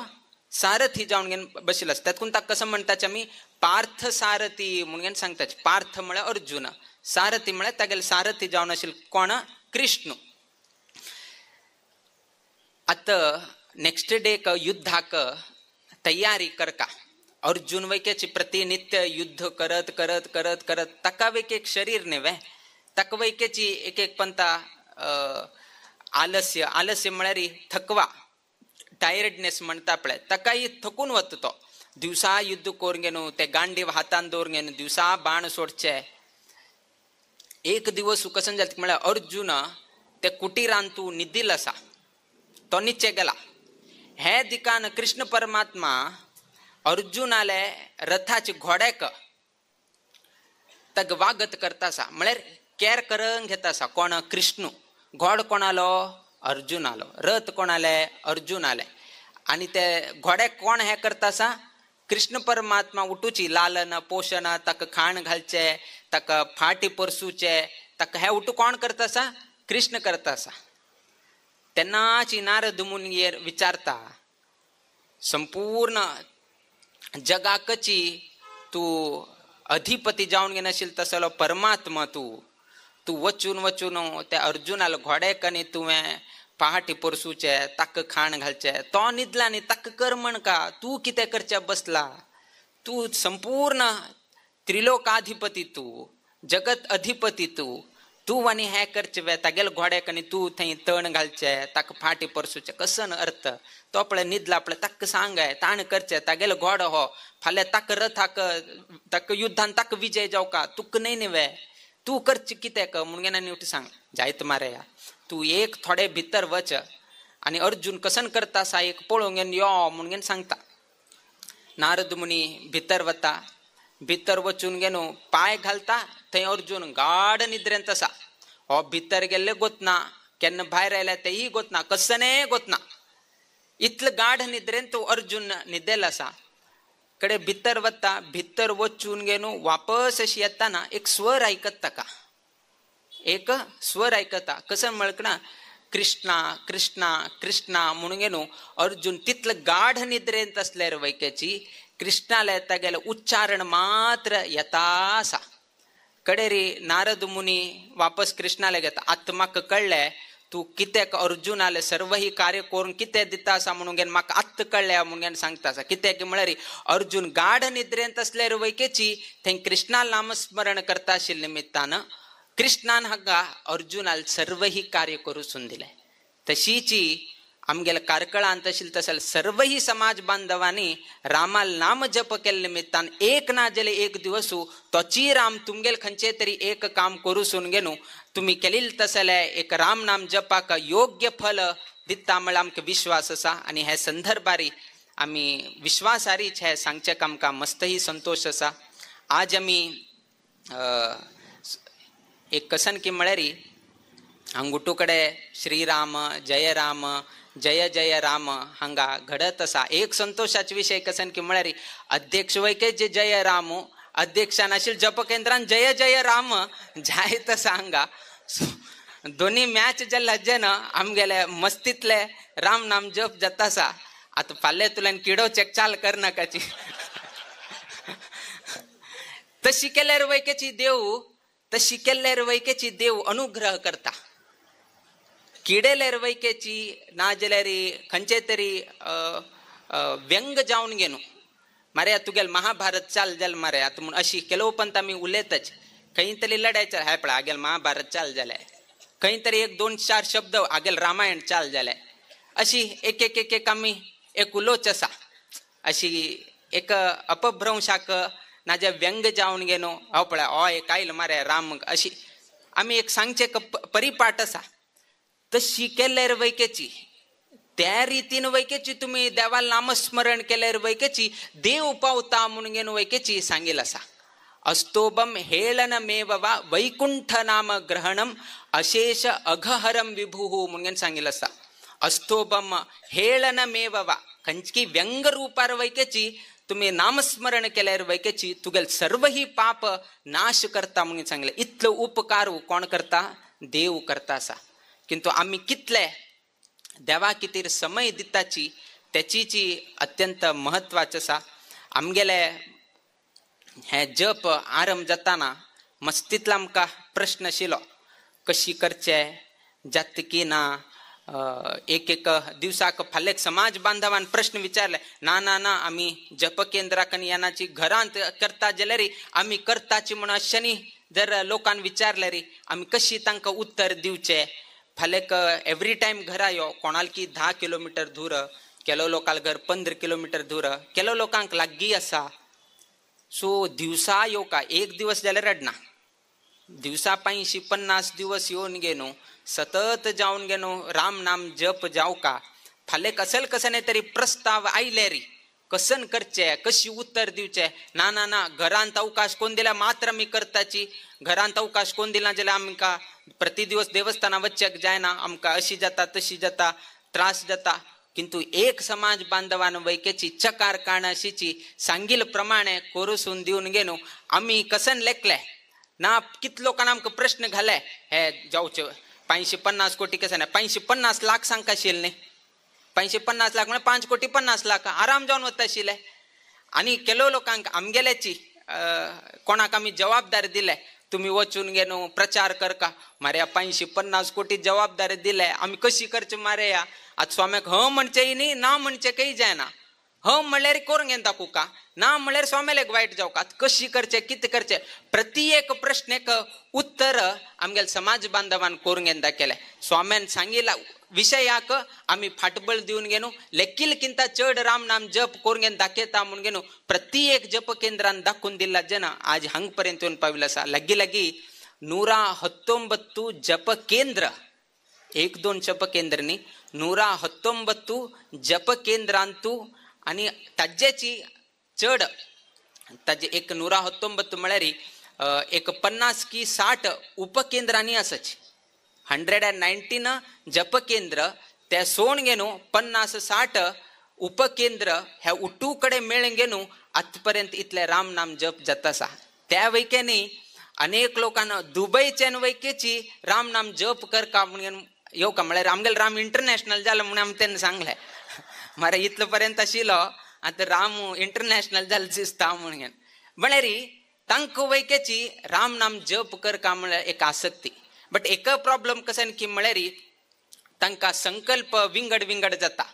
सारथी जावन घेवन बशिल्लो आसा. तातूंत ताका कसो म्हणटाचे आमी पार्थ सारथी म्हणून घेवन सांगताचे. पार्थ म्हळ्यार अर्जुन, सारथी म्हळ्यार तागेले सारथी जावन आशिल्लो कोण? कृष्ण. आतां नेक्स्ट डेक युद्धाक तयारी करका अर्जुन वैकेची प्रतिनित्य युद्ध करत करत करत करत ताका वैक एक शरीर न्हय ताका वैकेची एक एक पंता आलस्य, आलस्य म्हळ्यार थकवा, टायर्डनेस म्हणटा पळय, ताकाय थकून वता तो. दिवसा युद्ध करून घेवन ते गांडीव हातान दवरून घेवन दिवसा बाण सोडचे. एक दिवस कसन जालें म्हळ्यार अर्जुन ते कुटिरान तूं निदिल आसा, तो निचे गेला. हे दिकान कृष्ण परमात्मा अर्जुनाले रथाचे घोड्याक ताका वागत करता आसा, म्हळ्यार कॅर करून घेता आसा. कोण? कृष्ण. घोड कोणालो? अर्जुनालो. रथ कोणाले? अर्जुनाले. आनी ते घोड्याक कोण हें करता आसा? कृष्ण परमात्मा उठूची लालन पोशण, ताका खाण घालचे, ताका फाटी परसूचे, ताका हें उठू कोण करता आसा? कृष्ण करता आसा. तेन्नाची नारद मुनियेर विचारता, संपूर्ण जगाकची तूं अधिपती जावन घेनाशिल्लो तसलो परमात्मा तूं, तूं वचून वचून त्या अर्जुनालो घोड्याक आनी तुवें पहाटी परसूचे, ताका खाण घालचे, तो न्हिदला न्ही ताका कर म्हणका, तूं कितें करचें बसला? तूं संपूर्ण त्रिलोकाधिपती, तूं जगत अधिपती, तूं तूं आनी हें करचें वे तागेले घोड्याक आनी तूं थंय तण घालचें, ताका फाटी परसूचें, कसन अर्थ? तो पळय न्हिदला पळय ताका सांग ताण करचें, तागेलो घोडो हो फाल्यां ताका रथाक ताका युद्धान ताका विजय जावका, तुका न्हय न्ही वे, तूं करचें कित्याक म्हणून आनी उठ सांग जायत मारे, तूं एक थोडे भितर वच आनी अर्जुन कसन करता आसा एक पळोवंक घेवन यो म्हणून घेवन सांगता. नारद मुनी भितर वता, भितर वचून घेवन पांय घालता थंय अर्जुन गाढ निद्रेंत आसा. हो भितर गेल्ले गोतना, केन्ना भायर आयल्या तेय गोतना, कसने गोतना, इतले गाढ निद्रेन तो अर्जुन न्हिदेल आसा. कडे भितर वता, भितर वचून घेवन वापस अशी येताना एक स्वर आयकत ताका, एक स्वर आयकता. कसं म्हळ्यार कृष्णा कृष्णा कृष्णा म्हणून घेवन अर्जुन तितले गाढ निद्रेंत आसल्यार वैक्याची कृष्णाला तागेलें उच्चारण मात्र येता आसा. कडेरी नारद मुनी वापस कृष्णाला घेता, आतां म्हाका कळ्ळें तूं कित्याक अर्जुनाले सर्वही कार्य करून कितें दिता आसा म्हणून घेवन म्हाका आत्त कळ्ळें म्हणून घेवन सांगता आसा. कित्याक म्हळ्यार अर्जुन गाढ निद्रेंत आसल्यार वैकेची थंय कृष्णा नामस्मरण करता आशिल्ले निमित्तान कृष्णान हांगा अर्जुनाल सर्वही कार्य करूं सून दिलें. तशीची आमगेल्या कार्कळांत आशिल्ले तशें सर्वही समाज बांधवांनी रामाल नाम जप केल्ले निमित्तान एक ना जाल्यार एक दिवस तोची राम तुमगेल खंयचे तरी एक काम करूं सून घेवन तुमी केल्ले तसले एक राम नाम जपाक योग्य फल दिता म्हळ्यार आमकां विश्वास आसा. आनी हे संदर्भारी आमी विश्वासारीच हे सांगचें आमकां मस्तही संतोश आसा. आज आमी एक कसन की म्हळ्यार हांगुटू कडेन श्रीराम जय राम जय जय राम हांगा घडत आसा. एक संतोषाचे विशय कसन की म्हळ्यार अध्यक्ष वैके जे जय राम, अध्यक्षान आशिल्ले जप केंद्रान जय जय राम जायत आसा हांगा. दोनी मॅच जाल्ले हाजेन आमगेले मस्तींतले राम नाम जप जाता आसा. आतां फाल्यां तुल्यान किडोवचें चाल करनाकाची तशी केल्यार वैकेची देव, तशी केल्यार वैकेची देव अनुग्रह करता. किडेल्यार वैकेची ना जाल्यार खंयचे तरी व्यंग जावन घेवन मारे तुगेल महाभारत चाल जाल मारे आतां म्हूण अशी केलो पंत आमी उलयताच. खंय तरी लढाय चाल हाय पळय आगेल महाभारत चाल जालें, खंय तरी एक दोन चार शब्द आगेल रामायण चाल जालें, अशी एक एक एक एक आमी एक उलोच आसा. अशी एक अपभ्रंशाक नाजाल्यार व्यंग जावन घेवन हांव पळय हय एक आयल मारे राम अशी आमी एक सांगचें परिपाठ आसा. तशी केल्यार वैकेची त्या रितीन वैकेची तुमी देवाल नामस्मरण केल्यार वैकेची देव पावता म्हणून घेवन वैकेची सांगील आसा. अस्तोबम हेळनमेव वा वैकुंठ नाम ग्रहणम अशेष अघहरम विभुः म्हणून सांगितलं आसा. अस्तोबम हेळनमेव वा खंयची व्यंग रूपार वैकेची तुम्ही नामस्मरण केल्यार वैकेची तुगेल सर्वही पाप नाश करता म्हणून सांगले. इतलो उपकार कोण करता? देव करता आसा. किंतु आम्ही कितले देवा कितीर समय दिताची त्याची अत्यंत महत्वाचें आसा. आमगेले हे जप आरंभ जाताना मस्तीतलो आमकां प्रश्न आशिल्लो कशी करचे जात की ना. एक एक दिवसाक फाल्यां समाज बांधवान प्रश्न विचारले ना ना ना आमी जप केंद्राक आनी येनाची घरांत करता जाल्यार आमी करताची म्हणून अशें न्ही जर लोकान विचारले रे आमी कशी तांकां उत्तर दिवचें. फाल्यां एवरी टायम घरा यो कोणालकी 10 किलोमिटर दूर केलो लोकांक घर 15 किलोमिटर दूर केलो लोकांक लागीं आसा. सो दिवसा येवका एक दिवस जाल्यार रडना दिवसा 550 दिवस येवन गेनो सतत जावन गेनो राम नाम जप जावका. फाल्यां कसल कसन तरी प्रस्ताव आयले री कसन करचे कशी उत्तर दिवचे. ना ना ना घरांत अवकाश कोण दिला मात्र आमी करताची घरांत अवकाश कोण दिला जाल्यार आमकां प्रति दिवस देवस्थाना वचक जायना आमकां अशी जाता तशी जाता त्रास जाता. किंतु एक समाज बांधवान वैकेची चकार काणाशीची सांगील प्रमाणे कोरसून दिवन गेनो आमी कसन लेखले ना. कितलो लोकांना आमकां प्रश्न घाले हे जावचे 550 कोटी कशें ना 550 लाख सांगका आशिल्लें न्ही 550 लाख म्हळ्यार 5 कोटी 50 लाख आराम जावन वता आशिल्लें. आनी केलो लोकांक आमगेल्याची कोणाक आमी जबाबदारी दिले तुमी वचून गेनो प्रचार करका मारे 550 कोटी जबाबदारी दिले आमी कशी करचे मारे. आतां स्वाम्याक ह म्हणचें न्ही ना म्हणचें काही जायना. ह म्हणल्यार करूंक घेन दाखोवका ना म्हणल्यार स्वाम्याक वायट जावका. आतां कशी करचें कितें करचें प्रति एक प्रश्नेक उत्तर आमगेले समाज बांधवान करूंक घेन दाखयलें. स्वाम्यान सांगिला विशयाक आमी फाटबळ दिवन गेनो लेकील किंता चड राम नाम जप करूंक घेन दाखयता म्हणून गेनो प्रति एक जप केंद्रान दाखोवन दिला जेना आज हांग पर्यंत येवन पाविल्लो आसा. लागीं लागीं 119 जप केंद्र 1-2 जप केंद्र न्ही 119 जप केंद्रांतू आनी ताज्याची चड ताजे एक 119 म्हळ्यार एक 50 की 60 उपकेंद्रांनी आसाची 119 जप केंद्र त्या सोण घेनो 50-60 उपकेंद्र ह्या उटू कडेन मेळून घेनो आतापर्यंत इतले राम नाम जप जाता आसा. त्या वैक्यांनी अनेक लोकांना दुबयच्यान वैकेची राम नाम जप करका म्हणून येवका म्हळ्यार आमगेले राम इंटरनॅशनल जालो म्हणून आमी तेन्ना सांगलें मारे इतलो पर्यंत आशिल्लो आतां राम इंटरनॅशनल जालें दिसता म्हणून. म्हळ्यार तांकां वैकेची राम नाम जप करका म्हळ्यार एक आसक्ती. बट एक प्रॉब्लम कशें की म्हळ्यार तांकां संकल्प विंगड विंगड जाता.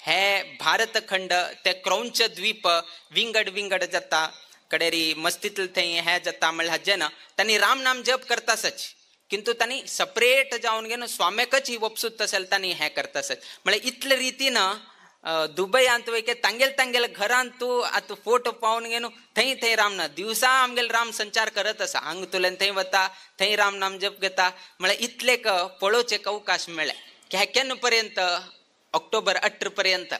हे भारत खंड ते क्रौंच द्वीप विंगड विंगड जाता कडेरी मस्तीतले थंय हे जाता म्हळ्यार हाजें ना तांणी राम नाम जप करतासच किंतु तांणी सपरेट जावन घेवन स्वाम्याकच ही वपसूत असेल तांणी हें करतासच. म्हळ्यार इतले रितीन दुबयांत वयके तांगेल तांगेल घरांत तूं आतां फोटो पावून घेवन थंय थंय राम ना दिवसा आमगेल राम संचार करत आसा हांग तुल्यान थंय वता थंय राम नाम जप घेता. म्हळ्यार इतलेक पळोवचें अवकाश मेळ्ळें की हे केन्ना पर्यंत ऑक्टोबर 18 पर्यंत.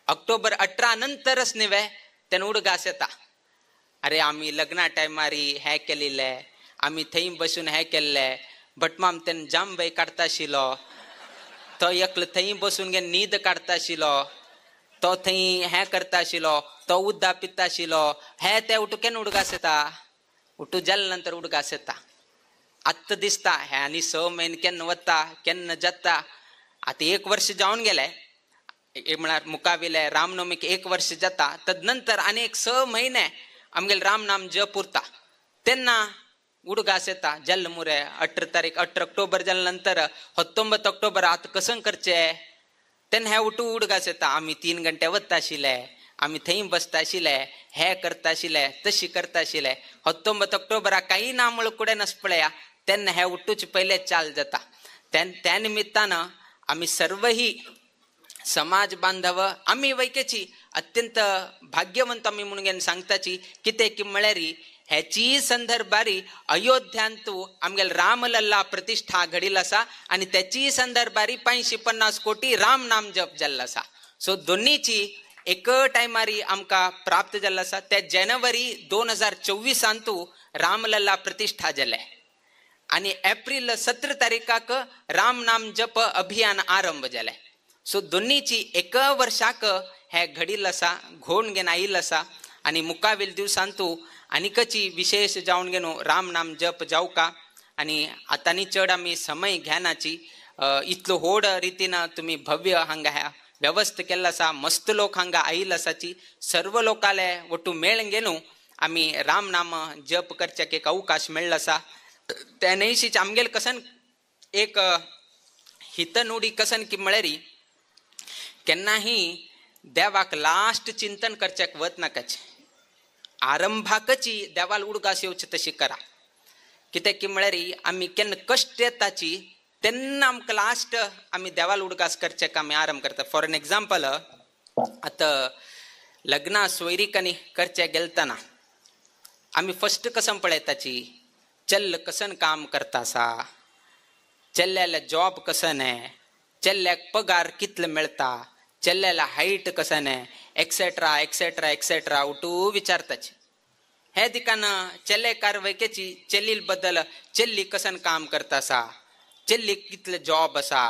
ऑक्टोबर 18 नंतरच न्ही तेन्ना उडगास येता अरे आमी लग्ना टायमारी हें केलें आमी थंय बसून हें केल्लें भटमाम तेन्ना जांबय काडटा आशिल्लो तो एकलो थंय बसून घेवन न्हीद काडटा आशिल्लो तो थंय हें करता आशिल्लो तो उद्दा पिता आशिल्लो हे ते उठू केन्ना उडगास येता उठू जाले नंतर उडगास येता. आत्तां दिसता हे आनी 6 म्हयने केन्ना वता केन्ना जाता. आतां 1 वर्स जावन गेलें म्हळ्यार मुखावेलें रामनवमीक 1 वर्स जाता तदनंतर आनी एक 6 म्हयने आमगेले राम नाम जप उरता तेन्ना उडगास येता जाल्ले मुरे 18 तारीख 18 ऑक्टोबर जाले नंतर 19 ऑक्टोबर आतां कसं करचें तेन्ना हे उठू उडगास येता आमी 3 घंटे वता आशिल्ले आमी थंय बसता आशिल्ले हे करता आशिल्ले तशी करता आशिल्ले 19 ऑक्टोबराक कांय ना म्हळ्यार कुडें नास पळया तेन्ना हे उठूच पयले चाल जाता. त्या निमित्तान आमी सर्वही समाज बांधव आमी वैकेची अत्यंत भाग्यवंत आमी म्हणून सांगताची कितें की म्हळ्यार ह्याची संदर्भारी अयोध्यांतू आमगेले रामलल्ला प्रतिष्ठा घडिल आसा आनी त्याची संदर्भारी 550 कोटी राम नाम जप जाल्लो आसा. सो दोन्हीची एक टायमारी आमकां प्राप्त जाल्लो आसा. ते जानेवारी 2024 रामलल्ला प्रतिष्ठा जाले आनी एप्रिल 17 तारीखाक राम नाम जप अभियान आरंभ जाले. सो दोन्हीची एक वर्षाक हे घडिल्ल आसा, घोण घेवन आयिल्लो आसा आनी मुखावेल दिवसांतू आनीकची विशेष जावन घेवन राम नाम जप जावका. आनी आतांनी चड आमी समय घेनाची, इतलो होड रितीन तुमी भव्य हांगा ह्या व्यवस्था केल्लो आसा, मस्त लोक हांगा आयिल्लो आसाची. सर्व लोकाले ಒಟ್ಟು मेळून घेवन आमी राम नाम जप करच्याक एक अवकाश मेळ्ळो आसा. त्या न्हयशीच आमगेल कसन एक हितनुडी कसन की म्हळ्यार केन्नाही देवाक लास्ट चिंतन करच्याक वत नाकाच, आरंभाकची देवाल उडगास येवचे तशी करा. कित्याक की म्हळ्यार आमी केन्ना कश्ट येताची तेन्ना आमकां लास्ट आमी देवाल उडगास करच्याक आमी आरंभ करता. फॉर एन एग्जाम्पल, आतां लग्ना सोयरीकांनी करच्याक गेलतना आमी फस्ट कसम पळयताची, चल्ल कसन काम करता आसा, चल्ल्याला जॉब कसन आहे, चल्ल्याक पगार कितलो मेळटा, चल्ल्याला हायट कसन आहे, एक्सेट्रा एक्सेट्रा एक्सेट्रा उठू विचारताची. हे दिकान चेले कारवायकेची चेलील बद्दल चेल्ली कसन काम करता आसा, चेल्ली कितले जॉब आसा,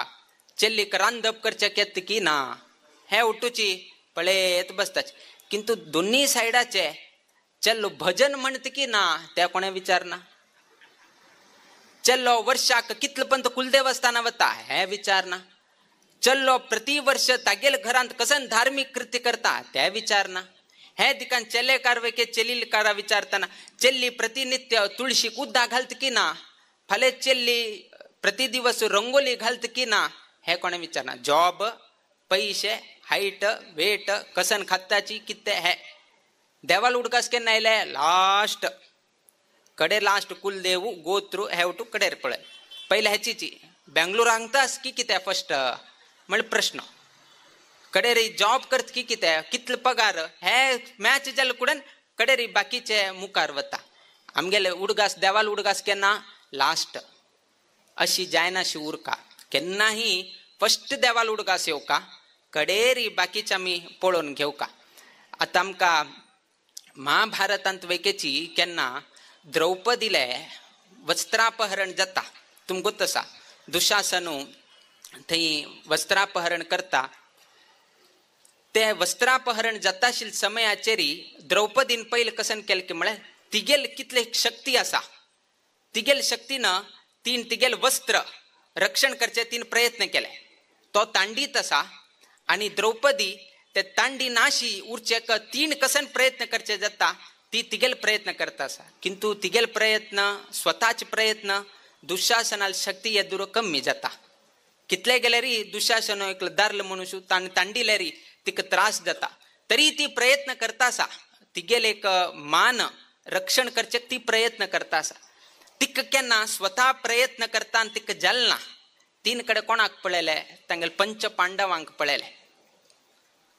चेल्लीक रांदप करच्याक येता की ना, हे उठूची पळयत बसताची. किंतु दोन्ही सायडाचे चल्लो भजन म्हणत की ना त्या कोणें विचारना, चल्लो वर्षाक कितले पंत कुलदेवस्थाना वता हे विचारना, चल्लो प्रति वर्ष तागेल घरांत कसन धार्मिक कृत्य करता ते विचारना. हे दिकान चेले कारवेके चेलील कारा विचारताना चेल्ली प्रतिनित्य तुळशीक उद्दा घालत की ना, फाल्यां चेल्ली प्रति दिवस रंगोली घालत की ना, हे कोणें विचारना. जॉब, पैशे, हायट, वेट, कसन खात्याची कितें हे देवाल उडकास केन्ना आयले लास्ट कडे लास्ट कुलदेव गोत्र हे उठू कडेर पळय पयले हेचीची बेंगलोर हांगतास की कितें फस्ट म्हळ्यार प्रश्न, कडेरी जॉब करत की कितें, कितलो पगार, हे मॅच जाले कुडन कडेरी बाकीचे मुखार वता. आमगेले उडगास देवाल उडगास केन्ना लास्ट अशी जायनाशी उरका, केन्नाही फस्ट देवाल उडगास येवका, कडेरी बाकीचे आमी पळोवन घेवका. आतां आमकां महाभारतांत वैकेची केन्ना द्रौपदीले वस्त्रापहरण जाता, तुमकां गोत आसा, दुशासनू थंय वस्त्रापहरण करता. ते वस्त्रापहरण जाताशील समयाचेरी द्रौपदीन पयलें कसन केलें की म्हळ्यार तिगेल कितले शक्ती आसा, तिगेल शक्तीन तीन तिगेल वस्त्र रक्षण करचे तीन प्रयत्न केले. तो तांडीत आसा आनी द्रौपदी ते तांडी नाशी उरचे तीन कसन प्रयत्न करचे जाता, ती तिगेल प्रयत्न करता आसा. किंतु तिगेल प्रयत्न स्वताचे प्रयत्न दुशासनाल शक्ती येदुरो कमी जाता. कितले गेल्यारी दुशासन एकलो दारलो मनुष्य तांडिल्यारी तिका त्रास जाता, तरी ती प्रयत्न करता आसा, तिगेल एक मान रक्षण करचे ती प्रयत्न करता आसा. तिका केन्ना स्वता प्रयत्न करता आनी तिका जालना. तीन कडेन कोणाक पळयले, तांगेले पंच पांडवांक पळयले.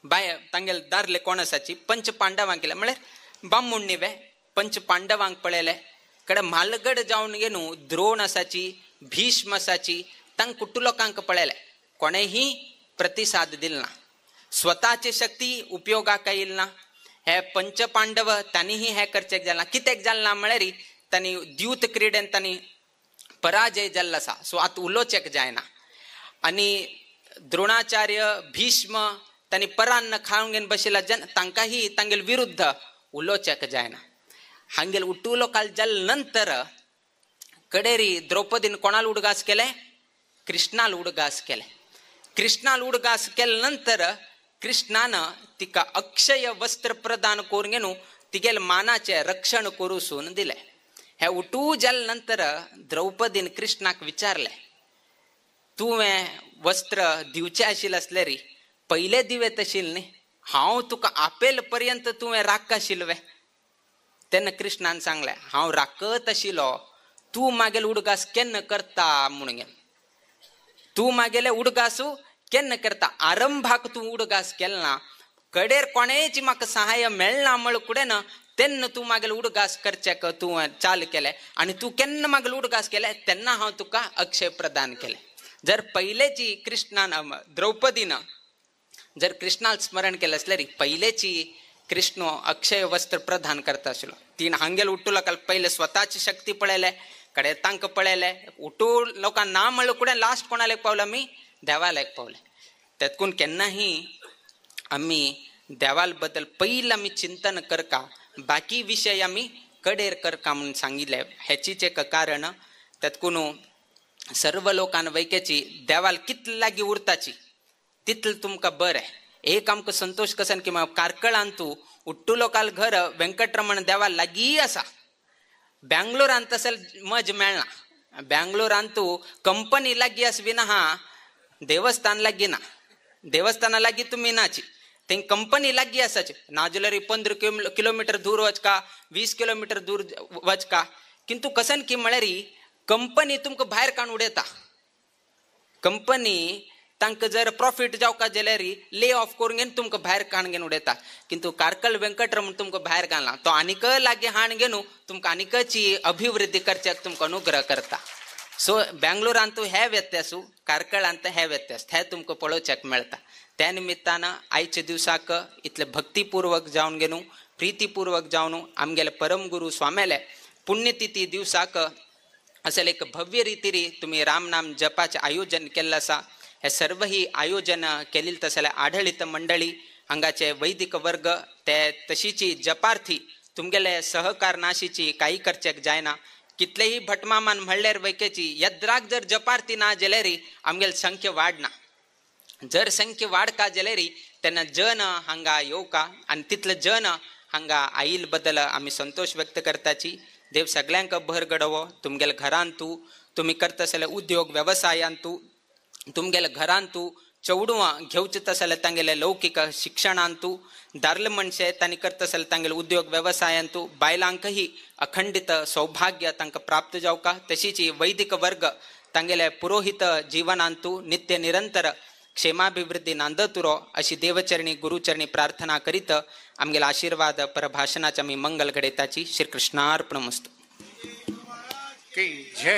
बाय तांगेले दारले कोण आसाची पंच पांडवांक केले म्हळ्यार बामूण न्ही वे, पंच पांडवांक पळयले. कडेन म्हालगड जावन न्हू द्रोण आसाची, भीष्म आसाची, तांकां कुटू लोकांक पळयले, कोणेही प्रतिसाद दिल ना, स्वताची शक्ती उपयोगाक येयल ना. हे पंच पांडव तांणीही हे करचेक जालना. कित्याक जालना म्हळ्यार तांणी द्यूत क्रिडेन तांणी पराजय जाल्लो आसा, सो आतां उलोवचेक जायना. आनी द्रोणाचार्य भीष्म तांणी परान्न खावन घेवन बशिल्ला जन तांकांही तांगेले विरुद्ध उलोवचेक जायना. हांगेल उठू लोकाल जाल नंतर कडेरी द्रौपदीन कोणाल उडगास केले, कृष्णाल उडगास केले. कृष्णाल उडगास केले नंतर कृष्णान तिका अक्षय वस्त्र प्रदान करून घेवन तिगेल मानाचे रक्षण करूसून दिले. हे उठू जाल नंतर द्रौपदीन कृष्णाक विचारले, तुवें वस्त्र दिवचे आशिल्लें आसल्यार पयले दिवेत आशिल्लें न्ही, हांव तुका आपेल पर्यंत तुवें राख आशिल्लें वे? तेन्ना कृष्णान सांगलें, हांव राखत आशिल्लो, तूं मागेल उडगास केन्ना करता म्हणून, तूं मागेले उडगासू केन्ना करता, आरंभाक तूं उडगास केलना, कडेर कोणेची म्हाका सहाय्य मेळना म्हळ कुडेन तेन्ना तूं मागेल उडगास करच्याक तूं चाल केलें आनी तूं केन्ना मागेल उडगास केलें तेन्ना हांव तुका अक्षय प्रदान केलें. जर पयलेची कृष्णान द्रौपदीन जर कृष्णाल स्मरण केलं असल्यारी पहिलेची कृष्ण अक्षय वस्त्र प्रदान करता आशिल्लो. तीन हांगेल उठू लोकांक पयले स्वताची शक्ती पळयले कडे तांकां पळयले उठू लोकांक ना म्हणलं कुडें लास्ट कोणाक पावलो आमी देवाक पावले. तेतकून केन्नाही आमी देवाल बद्दल पयलीं आमी चिंतन करका, बाकी विशय आमी कडेर करका म्हणून सांगिल्लें. हेचीच एक कारण तेतकून सर्व लोकान वैकेची देवाल कितले लागीं उरताची तितलें तुमकां बरें. एक आमकां संतोष कसन की कार्कळान तूं उट्टू लोकाल घर वेंकटरमण देवा लागीं आसा. बँगलोरान तशें मज मेळना. बँगलोरान तूं कंपनी लागीं आस बी ना, देवस्थान लागीं ना, देवस्थाना लागीं तुमी नाची, थंय कंपनी लागीं आसाची. नाजाल्यार 15 किलोमिटर दूर वचका, 20 किलोमिटर दूर वचका, किंतु कसन की म्हळ्यार कंपनी तुमकां भायर काडून उडयता. कंपनी तांकां जर प्रॉफिट जावका जाल्यार ले ऑफ करून घेवन तुमकां भायर काडून घेवन उडयता. किंतु कार्कल वेंकटरमण तुमकां भायर घालना, तो आनीक लागीं हाण घेवन तुमकां आनीकची अभिवृद्धी करच्याक तुमकां अनुग्रह करता. सो बेंगलोरांत हे व्यत्यास, कार्कळांत हे व्यत्यास हे तुमकां पळोवच्याक मेळटा. त्या निमित्तान आयच्या दिवसाक इतले भक्तीपूर्वक जावन घेवन प्रितीपूर्वक जावन आमगेले परमगुरू स्वाम्याले पुण्यतिथी दिवसाक असेल एक भव्य रितीरी तुमी रामनाम जपाचें आयोजन केल्लें आसा. हे सर्वही आयोजन केलें तसले आढळीत मंडळी हांगाचे वैदिक वर्ग ते तशीची जपार्थी तुमगेले सहकार नाशीची काही करचेक जायना. कितलेही भटमामान म्हणल्यार वैकेची यद्राक जर जपार्थी ना जाल्यार आमगेले संख्य वाडना. जर संख्य वाडका जाल्यार तेन्ना जन हांगा येवका आनी तितले जन हांगा आईल बद्दल आमी संतोष व्यक्त करताची. देव सगळ्यांक भर घडोवो. तुमगेले घरांतू तुमी करता जाल्यार उद्योग वेवसायांतू तुमगेले घरांतू चेडवां घेवचें तशें तांगेले लौकीक शिक्षणांतू दारले मनशे तांणी करता जाल्यार तांगेले उद्योग वेवसायांतू बायलांकही अखंडित सौभाग्य तांकां प्राप्त जावका. तशीच वैदिक वर्ग तांगेले पुरोहित जीवनांतू नित्य निरंतर क्षेमाभिवृद्धी नांदतुरो अशी देवचरणी गुरुचरणी प्रार्थना करीत आमगेले आशीर्वाद परभाषणाचे आमी मंगल घडयताची. श्री कृष्णार्पणमस्तु. जय.